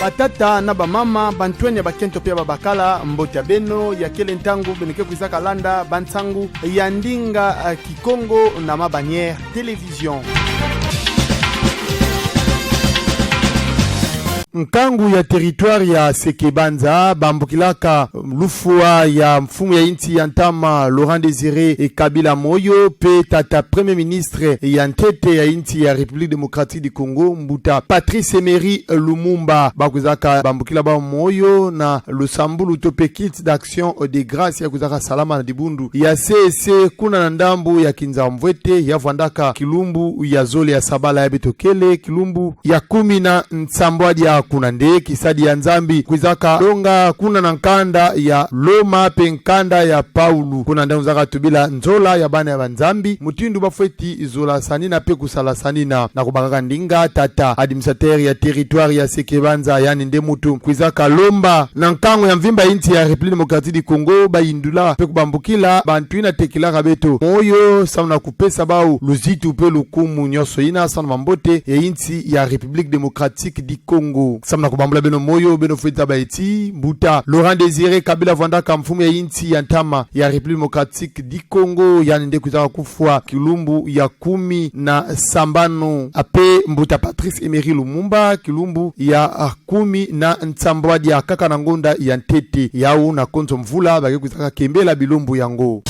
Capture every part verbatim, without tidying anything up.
Batata na bamama, bantwenya ya bakento pe ya babakala, mbote ya beno, ya kele ntangu beno ke kwizaka landa bansangu ya ndinga, eh, Kikongo na Ma Bannière Télévision. Nkangu ya territoire ya Seke-Banza bambukilaka lufwa ya mfumu ya insi ya ntama Laurent Désiré Kabila Moyo, pe tata Premier Ministre ya ntete ya insi ya République Démocratique du Congo, mbuta Patrice Emery Lumumba, bakwizaka bambukila bau moyo na lusambulu to pe culte d'action de grâce ya kwizaka salama na dibundu ya sese kuna na ndambu ya Kinzau-Mvuete, ya vwandaka kilumbu ya zole ya sabala yayi beto kele, kilumbu ya kumi na nsambwadia. Kuna nde kisadi ya Nzambi kwizaka longa kuna na nkanda ya Loma pe nkanda ya Paulu. Kuna nde kwizaka tubila nzola ya bana ya baNzambi, mutindu bafweti zolasanina pe kusalasanina. Na kubakaka ndinga, tata administrateur ya territoire ya Seke-Banza, yandi nde muntu kwizaka lomba na nkangu ya mvimba insi ya République Démocratique du Congo bayindula pe kubambukila bantu yina tekilaka beto moyo, samu na kupesa bau luzitu pe lukumu nyonso yina, samu na mambote ya insi ya République Démocratique du Congo. Samu na kubambula beno moyo, beno fweti zaba ti mbuta Laurent Désiré Kabila vwandaka mfumu ya insi ya ntama ya République Démocratique du Congo, yandi nde kwizaka kufwa kilumbu ya kumi na sambanu. Pe mbuta Patrice Emery Lumumba, kilumbu ya, ah, kumi na nsambwadia, kaka na ngonda ya ntete. Yau na konso mvula ba ke kwizaka kembela bilumbu yango.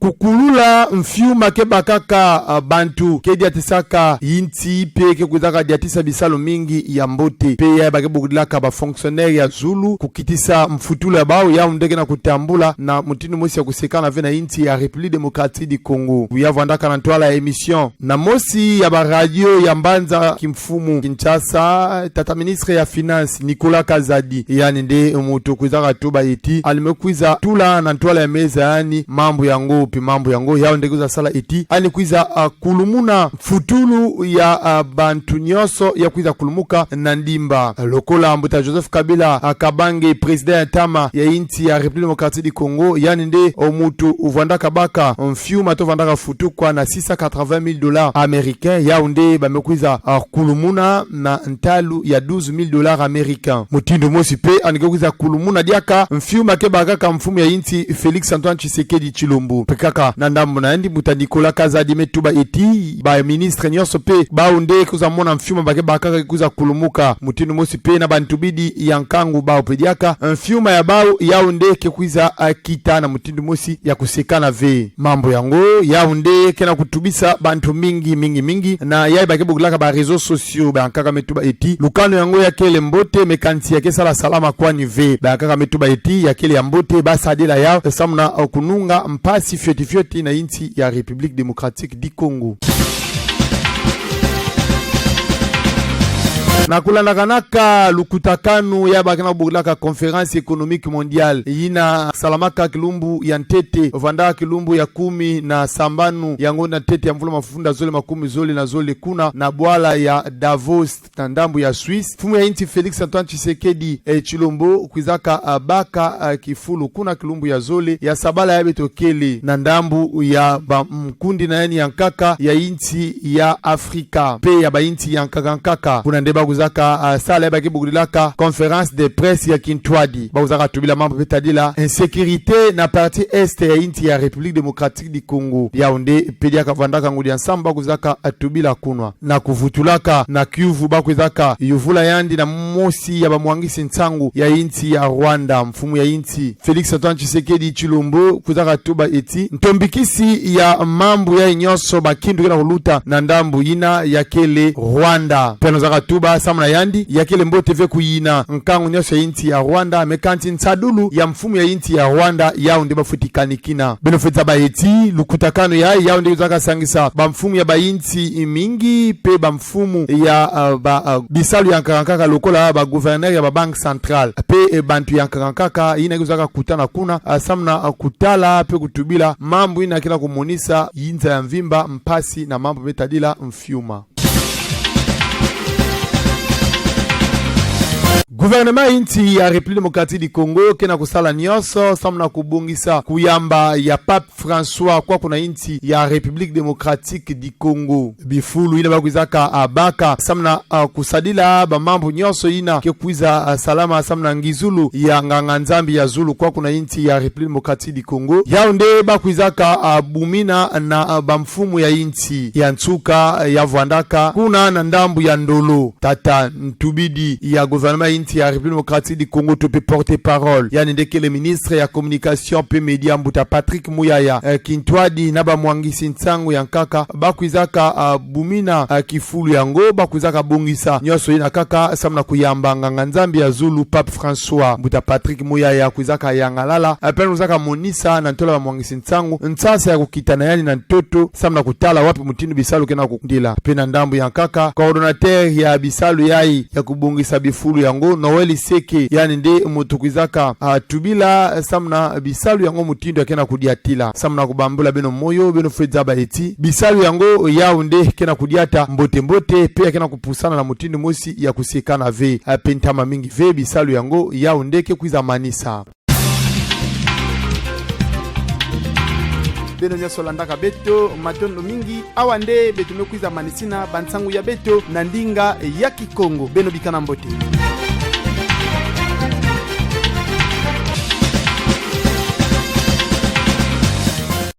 Kukulula mfiuma ke bakaka, ah, bantu ke diatisaka insi pe ke kwizaka diatisa bisalu mingi ya mbote. Pe yayi ba ke bokudilaka ba fonctionnaires ya zulu, kukitisa mfutulu ya bau, yau nde ke na kutambula na mutindu mosi ya kusekana ve na insi ya République Démocratique du Congo. Ya vwandaka na ntwala ya émission na mosi ya ba radio ya mbanza kimfumu Kinshasa, tata ministre ya Finances, Nicolas Kazadi, yandi nde muntu kwizaka tuba ti yandi me kwiza tula na ntwala ya meza ya yandi mambu yango, pe mambu yango yau nde kwiza sala ti yandi kwiza, ah, kulumuna mfutulu ya, ah, bantu nyonso ya kwiza kulumuka na ndimba. Lokola mbuta Joseph Kabila, ah, Kabange, président ya ntama ya insi ya République Démocratique du Congo, yandi nde muntu vwandaka baka mfiuma to vwandaka futukwa na six cent quatre-vingt mille dollars américains, yau nde ba me kwiza, ah, kulumuna na ntalu ya douze mille dollars américains. Mutindu mosi pe yandi ke kwiza kulumuna diaka mfiuma ke bakaka mfumu ya insi Félix Antoine Tshisekedi Tshilombo. Pe kaka na ndambu na yandi, mbuta Nicolas Kazadi me tuba ti yandi ba ministre nyonso pe bau nde kwiza mona mfiuma ba ke bakaka ke kwiza kulumuka. Mutindu mosi pe na bantu bidi ya nkangu, bau pe diaka mfiuma ya bau yau nde ke kwiza, ah, kita na mutindu mosi ya kusekana ve. Mambu yango yau nde ke na kutubisa bantu mingi, mingi, mingi. Na yayi ba ke bokudilaka ba réseaux sociaux, bayankaka me tuba ti yandi lukanu yango ya kele mbote, mais kansi ya ke sala salama kwani ve. Bayankaka me tuba ti yandi ya kele ya mbote, ba sadila yau samu na, eh, kununga mpasi fioti fioti na insi ya République Démocratique du Congo. Na kulandakanaka lukutakanu ya ba ke na bokudilaka Conférence Économique Mondiale, yina salamaka kilumbu ya ntete, vwanda kilumbu ya kumi na sambanu ya ngonda ntete ya mvula mafunda zole makumi zole na zole kuna na bwala ya Davos na ndambu ya Suisse, mfumu ya insi Félix Antoine Tshisekedi, eh, Tshilombo kwizaka, ah, baka, ah, kifulu kuna kilumbu ya zole ya sabala yayi beto kele na ndambu ya ba, mm, nkundi na yandi ya nkaka ya insi ya Afrika pe ya ba insi ya nkaka nkaka. Kuna nde ba kwizaka, ah, sala yayi ba ke bokudilaka conférence de presse ya kintwadi. Ba kwizaka tubila mambu pe tadila insécurité na partie est ya insi ya République Démocratique du Congo. Yau nde pe diaka vwandaka ngudi ya nsambu ba kwizaka, ah, tubila kunwa. Na kuvutulaka na kiuvu ba kwizaka yuvula yandi na mosi ya bamwangisi nsangu ya insi ya Rwanda, mfumu ya insi Félix Antoine Tshisekedi Tshilombo kwizaka tuba ti yandi ntombikisi ya mambu yayi nyonso bakindo ke na kuluta na ndambu yina ya kele Rwanda. Pe yandi kwizaka tuba samu na yandi ya kele mbote ve kuyina nkangu nyonso ya insi ya Rwanda, mais kansi nsadulu ya mfumu ya insi ya Rwanda yau nde bafweti kanikina. Beno fweti zaba ti yandi lukutakanu yayi yau nde kwizaka sangisa bamfumu ya ba insi mingi pe bamfumu ya, ah, ba, ah, bisalu ya nkaka nkaka lokola ba gouverneur ya ba Banque Centrale pe, eh, bantu ya nkaka nkaka yina kwizaka kutana kuna, ah, samu na, ah, kutala pe kutubila mambu yina ke na kumonisa yinza ya mvimba mpasi na mambu me tadila mfiuma. Gouvernement ya insi ya République Démocratique du Congo ke na kusala nyonso samu na kubongisa kuyamba ya Pape François kwaku na insi ya République Démocratique du Congo. Bifulu yina ba kwizaka, ah, baka samu na, ah, kusadila bamambu nyonso yina ke kwiza, ah, salama samu na ngizulu ya nganga-Nzambi ya zulu kwaku na insi ya République Démocratique du Congo. Yau nde ba kwizaka, ah, bumina na, ah, bamfumu ya insi. Ya nsuka, ah, ya vwandaka kuna na ndambu ya Ndolo, tata ntubidi ya gouvernement ya insi ya République Démocratique du Congo to pe porte-parole, yandi nde kele ministre ya Communication pe Média, mbuta Patrick Muyaya, eh, kintwadi na bamwangisi nsangu ya nkaka, ba kwizaka, ah, bumina, ah, kifulu yango, ba kwizaka bongisa nyonso yina kaka samu na kuyamba nganga-Nzambi ya zulu Pape François. Mbuta Patrick Muyaya kwizaka yangalala, eh, pe kwizaka monisa na ntwala bamwangisi nsangu nsasa ya kukitana yandi na ntoto samu na kutala wapi mutindu bisalu ke na kukundila. Pe na ndambu ya nkaka, coordonnateur ya bisalu yayi ya kubongisa bifulu yango, Noël Seke, yandi nde muntu kwizaka, ah, tubila samu na bisalu yango mutindu ya ke na kudiatila. Samu na kubambula beno moyo, beno fwe zaba ti bisalu yango yau nde ke na kudiata mbote-mbote, pe ya ke na kupusana na mutindu mosi ya kusekana ve, ah, pe ntama mingi ve, bisalu yango yau nde ke kwiza manisa. Beno nyonso landaka beto, matondo mingi. Awa nde beto me kwiza manisina bansangu ya beto na ndinga ya Kikongo. Beno bikana mbote.